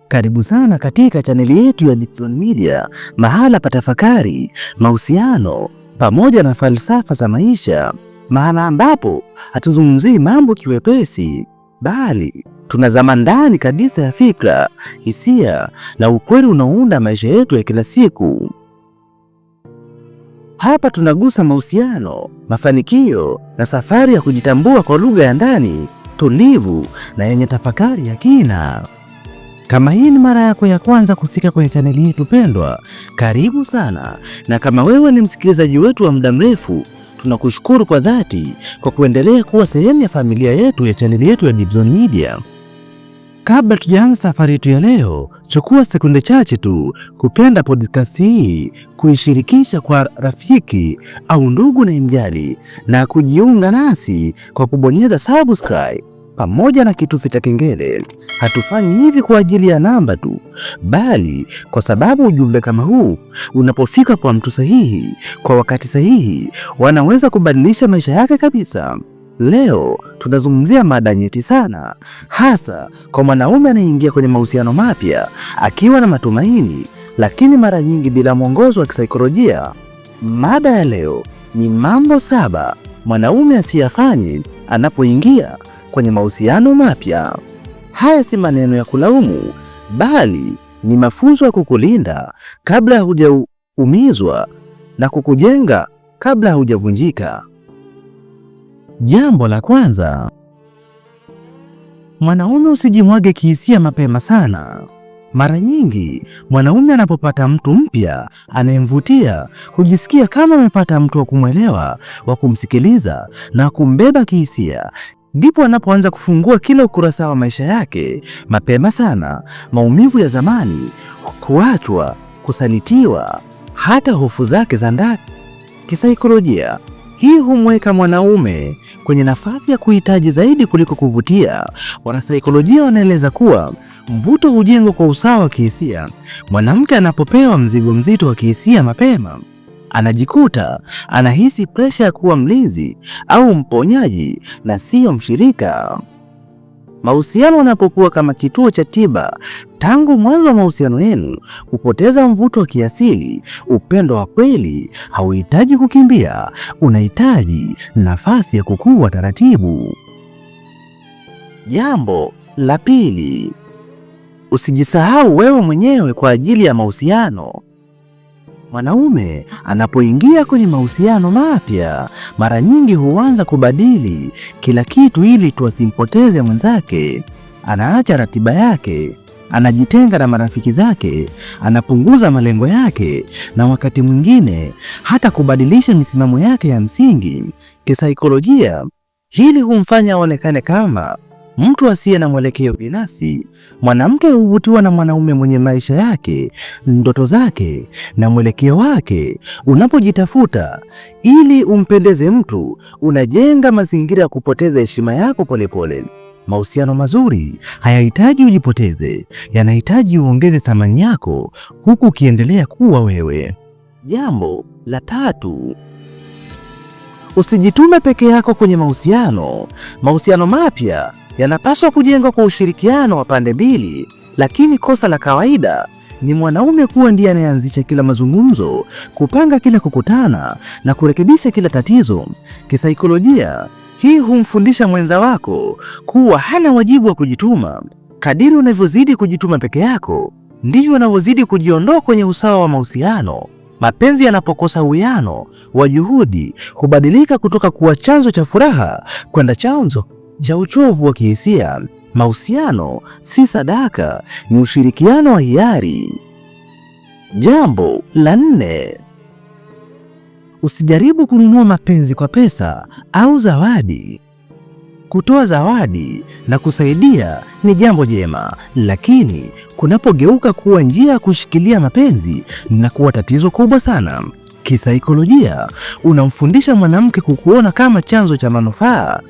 Karibu sana katika chaneli yetu ya Dickson Media, mahala pa tafakari, mahusiano pamoja na falsafa za maisha, mahala ambapo hatuzungumzii mambo kiwepesi, bali tunazama ndani kabisa ya fikra, hisia na ukweli unaounda maisha yetu ya kila siku. Hapa tunagusa mahusiano, mafanikio na safari ya kujitambua kwa lugha ya ndani, tulivu na yenye tafakari ya kina. Kama hii ni mara yako ya kwanza kufika kwenye chaneli yetu pendwa, karibu sana. Na kama wewe ni msikilizaji wetu wa muda mrefu, tunakushukuru kwa dhati kwa kuendelea kuwa sehemu ya familia yetu ya chaneli yetu ya Deepzone Media. Kabla tujaanza safari yetu ya leo, chukua sekunde chache tu kupenda podcast hii, kuishirikisha kwa rafiki au ndugu unayemjali na kujiunga nasi kwa kubonyeza subscribe pamoja na kitufe cha kengele. Hatufanyi hivi kwa ajili ya namba tu, bali kwa sababu ujumbe kama huu unapofika kwa mtu sahihi kwa wakati sahihi, wanaweza kubadilisha maisha yake kabisa. Leo tunazungumzia mada nyeti sana, hasa kwa mwanaume anayeingia kwenye mahusiano mapya akiwa na matumaini, lakini mara nyingi bila mwongozo wa kisaikolojia. Mada ya leo ni mambo 7 mwanaume asiyafanye anapoingia kwenye mahusiano mapya. Haya si maneno ya kulaumu, bali ni mafunzo ya kukulinda kabla hujaumizwa na kukujenga kabla hujavunjika. Jambo la kwanza, mwanaume usijimwage kihisia mapema sana. Mara nyingi mwanaume anapopata mtu mpya anayemvutia hujisikia kama amepata mtu wa kumwelewa, wa kumsikiliza na kumbeba kihisia. Ndipo anapoanza kufungua kila ukurasa wa maisha yake mapema sana. Maumivu ya zamani, kuachwa, kusalitiwa, hata hofu zake za ndani. Kisaikolojia, hii humweka mwanaume kwenye nafasi ya kuhitaji zaidi kuliko kuvutia. Wanasaikolojia wanaeleza kuwa mvuto hujengwa kwa usawa wa kihisia. Mwanamke anapopewa mzigo mzito wa kihisia mapema, anajikuta anahisi presha ya kuwa mlinzi au mponyaji na siyo mshirika. Mahusiano yanapokuwa kama kituo cha tiba tangu mwanzo wa mahusiano yenu, kupoteza mvuto wa kiasili. Upendo wa kweli hauhitaji kukimbia, unahitaji nafasi ya kukua taratibu. Jambo la pili, usijisahau wewe mwenyewe kwa ajili ya mahusiano. Mwanaume anapoingia kwenye mahusiano mapya, mara nyingi huanza kubadili kila kitu ili tu asimpoteze mwenzake. Anaacha ratiba yake, anajitenga na marafiki zake, anapunguza malengo yake, na wakati mwingine hata kubadilisha misimamo yake ya msingi. Kisaikolojia, hili humfanya aonekane kama mtu asiye na mwelekeo binafsi. Mwanamke huvutiwa na mwanaume mwenye maisha yake, ndoto zake na mwelekeo wake. Unapojitafuta ili umpendeze mtu, unajenga mazingira ya kupoteza heshima yako polepole. Mahusiano mazuri hayahitaji ujipoteze, yanahitaji uongeze thamani yako huku ukiendelea kuwa wewe. Jambo la tatu, usijitume peke yako kwenye mahusiano. Mahusiano mapya yanapaswa kujengwa kwa ushirikiano wa pande mbili, lakini kosa la kawaida ni mwanaume kuwa ndiye anayeanzisha kila mazungumzo, kupanga kila kukutana na kurekebisha kila tatizo. Kisaikolojia, hii humfundisha mwenza wako kuwa hana wajibu wa kujituma. Kadiri unavyozidi kujituma peke yako, ndivyo unavyozidi kujiondoa kwenye usawa wa mahusiano. Mapenzi yanapokosa uwiano wa juhudi, hubadilika kutoka kuwa chanzo cha furaha kwenda chanzo cha uchovu wa kihisia. Mahusiano si sadaka, ni ushirikiano wa hiari. Jambo la nne, usijaribu kununua mapenzi kwa pesa au zawadi. Kutoa zawadi na kusaidia ni jambo jema, lakini kunapogeuka kuwa njia ya kushikilia mapenzi na kuwa tatizo kubwa sana. Kisaikolojia, unamfundisha mwanamke kukuona kama chanzo cha manufaa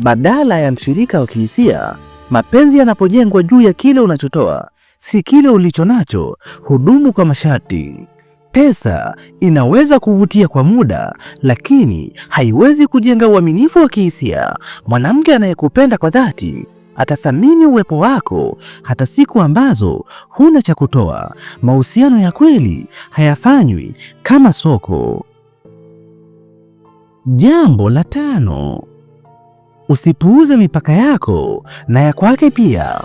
badala ya mshirika wa kihisia. Mapenzi yanapojengwa juu ya kile unachotoa, si kile ulicho nacho, hudumu kwa masharti. Pesa inaweza kuvutia kwa muda, lakini haiwezi kujenga uaminifu wa kihisia. Mwanamke anayekupenda kwa dhati Atathamini uwepo wako hata siku ambazo huna cha kutoa. Mahusiano ya kweli hayafanywi kama soko. Jambo la tano, usipuuze mipaka yako na ya kwake pia.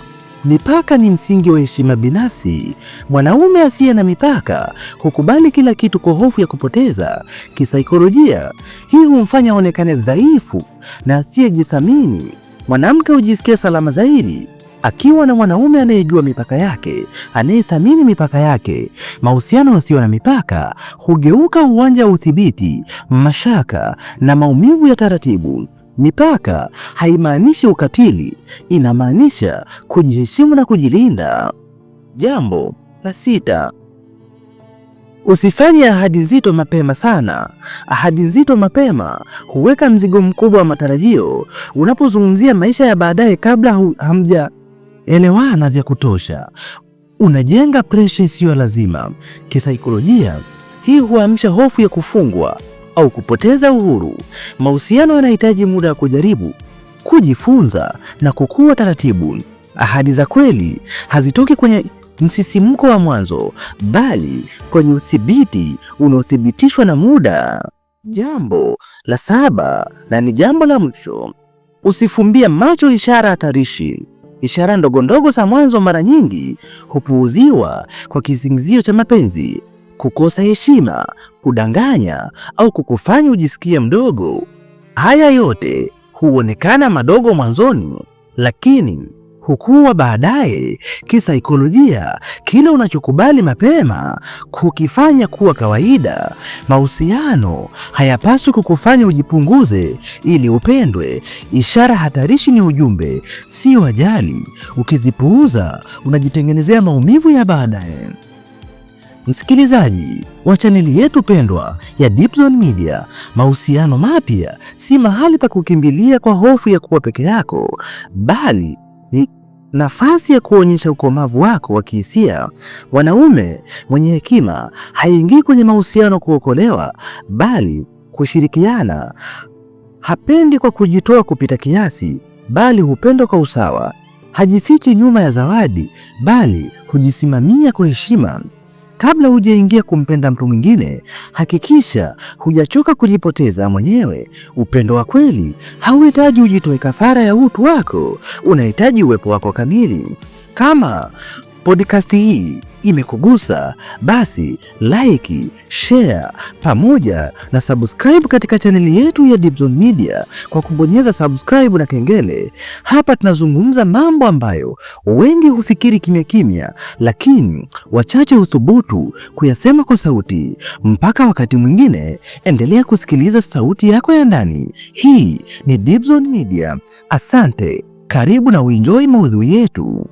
Mipaka ni msingi wa heshima binafsi. Mwanaume asiye na mipaka hukubali kila kitu kwa hofu ya kupoteza. Kisaikolojia, hii humfanya aonekane dhaifu na asiyejithamini. Mwanamke hujisikia salama zaidi akiwa na mwanaume anayejua mipaka yake, anayethamini mipaka yake. Mahusiano yasiyo na mipaka hugeuka uwanja wa udhibiti, mashaka na maumivu ya taratibu. Mipaka haimaanishi ukatili, inamaanisha kujiheshimu na kujilinda. Jambo la sita, usifanye ahadi nzito mapema sana. Ahadi nzito mapema huweka mzigo mkubwa wa matarajio. Unapozungumzia maisha ya baadaye kabla hamjaelewana vya kutosha, unajenga presha isiyo lazima. Kisaikolojia, hii huamsha hofu ya kufungwa au kupoteza uhuru. Mahusiano yanahitaji muda wa kujaribu, kujifunza na kukua taratibu. Ahadi za kweli hazitoki kwenye msisimko wa mwanzo, bali kwenye uthibiti unaothibitishwa na muda. Jambo la saba na ni jambo la mwisho, usifumbie macho ishara hatarishi. Ishara ndogo ndogo za mwanzo mara nyingi hupuuziwa kwa kisingizio cha mapenzi, kukosa heshima, kudanganya au kukufanya ujisikie mdogo. Haya yote huonekana madogo mwanzoni, lakini hukua baadaye. Kisaikolojia, kile unachokubali mapema kukifanya kuwa kawaida. Mahusiano hayapaswi kukufanya ujipunguze ili upendwe. Ishara hatarishi ni ujumbe, sio ajali. Ukizipuuza, unajitengenezea maumivu ya baadaye. Msikilizaji wa chaneli yetu pendwa ya Deepzone Media, mahusiano mapya si mahali pa kukimbilia kwa hofu ya kuwa peke yako, bali ni nafasi ya kuonyesha ukomavu wako wa kihisia. Mwanaume mwenye hekima haingii kwenye mahusiano kuokolewa, bali kushirikiana. Hapendi kwa kujitoa kupita kiasi, bali hupendwa kwa usawa. Hajifichi nyuma ya zawadi, bali hujisimamia kwa heshima. Kabla hujaingia kumpenda mtu mwingine, hakikisha hujachoka kujipoteza mwenyewe. Upendo wa kweli hauhitaji ujitoe kafara ya utu wako, unahitaji uwepo wako kamili. Kama podcast hii imekugusa, basi like, share pamoja na subscribe katika chaneli yetu ya Deepzone Media kwa kubonyeza subscribe na kengele. Hapa tunazungumza mambo ambayo wengi hufikiri kimya kimya, lakini wachache huthubutu kuyasema kwa sauti. Mpaka wakati mwingine, endelea kusikiliza sauti yako ya ndani. Hii ni Deepzone Media. Asante, karibu na uenjoy maudhui yetu.